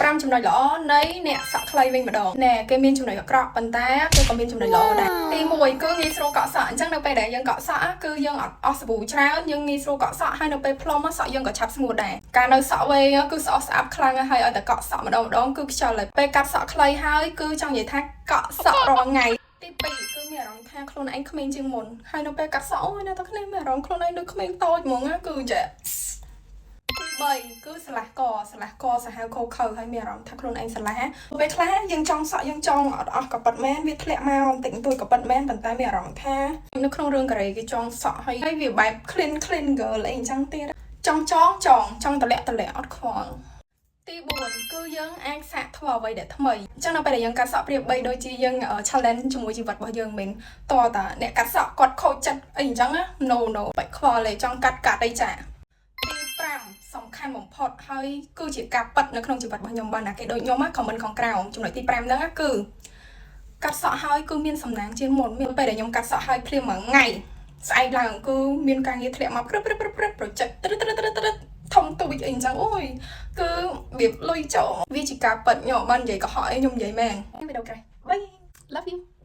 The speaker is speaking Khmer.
5ចំណុចល្អនៃអ្នកសក់ខ្លីវិញម្ដងណែគេមានចំណុចអាក្រក់ប៉ុន្តែគេក៏មានចំណុចល្អដែរទី1គឺងាយស្រួលកក់សក់អញ្ចឹងនៅពេលដែលយើងកក់សក់គឺយើងអត់អស់សាប៊ូច្រើនយើងងាយស្រួលកក់សក់ហើយនៅពេលផ្លុំសក់យើងក៏ឆាប់ស្ងួតដែរការនៅសក់វែងគឺសក់ស្អាតខ្លាំងហើយឲ្យតែកក់សក់ម្ដងម្ដងគឺខ្យល់ហើយពេលកាត់សក់ខ្លីហើយគឺចង់និយាយថាកក់សក់រាល់ថ្ងៃទី2គឺមានអារម្មណ៍ថាខ្លួនឯងក្មេងជាងមុនហើយនៅពេលកាត់សក់អូយអ្នកទាំងគ្នាមានអារម្មណ៍ខ្លួនឯងដូចក្មេងតូចហ្មងណាគឺចេះ ទី3គឺស្រឡះកស្រឡះកសាហាវខូខើហើយមានអារម្មណ៍ថាខ្លួនឯងស្រឡះពេលខ្លះយើងចង់សក់យើងចង់អត់អស់ក៏ប៉ិតមែនវាធ្លាក់មកបន្តិចបន្តួចក៏ប៉ិតមែនប៉ុន្តែមានអារម្មណ៍ថានៅក្នុងរឿងកូរ៉េគេចង់សក់ហើយហើយវាបែប clean clean girl អីអញ្ចឹងទៀតចង់ចងចងចង់តម្លាក់តម្លាក់អត់ខ្វល់ទី4គឺយើងអាចសាកធ្វើអ្វីដែលថ្មីអញ្ចឹងនៅពេលដែលយើងកាត់សក់ប្រៀបបីដូចជាយើង challenge ជាមួយជីវិតរបស់យើងមែនតើតាអ្នកកាត់សក់គាត់ខូចចិត្តអីអញ្ចឹងណា no បាច់ខ្វល់ទេចង់កាត់កាត់អីចា ទី5សំខាន់បំផុតហើយគឺជាការប៉ັດនៅក្នុងជីវិតរបស់ខ្ញុំបានណាគេដូចខ្ញុំ comment ខាងក្រោមចំណុចទី5ហ្នឹងគឺកាត់សក់ហើយគឺមានសំណាងជាងមុនមានពេលដែលខ្ញុំកាត់សក់ហើយភ្លាមមួយថ្ងៃស្អែកឡើងគឺមានការងារធ្លាក់មកព្រឹបព្រឹបព្រឹបព្រឹប project ត្រឹតត្រឹតត្រឹតត្រឹតធំទូចអីអញ្ចឹងអូយគឺរបៀបលុយចូលវាជាការប៉ັດខ្ញុំអត់បាននិយាយកុហកអីខ្ញុំនិយាយមែនវីដេអូក្រោយ Bye, love you.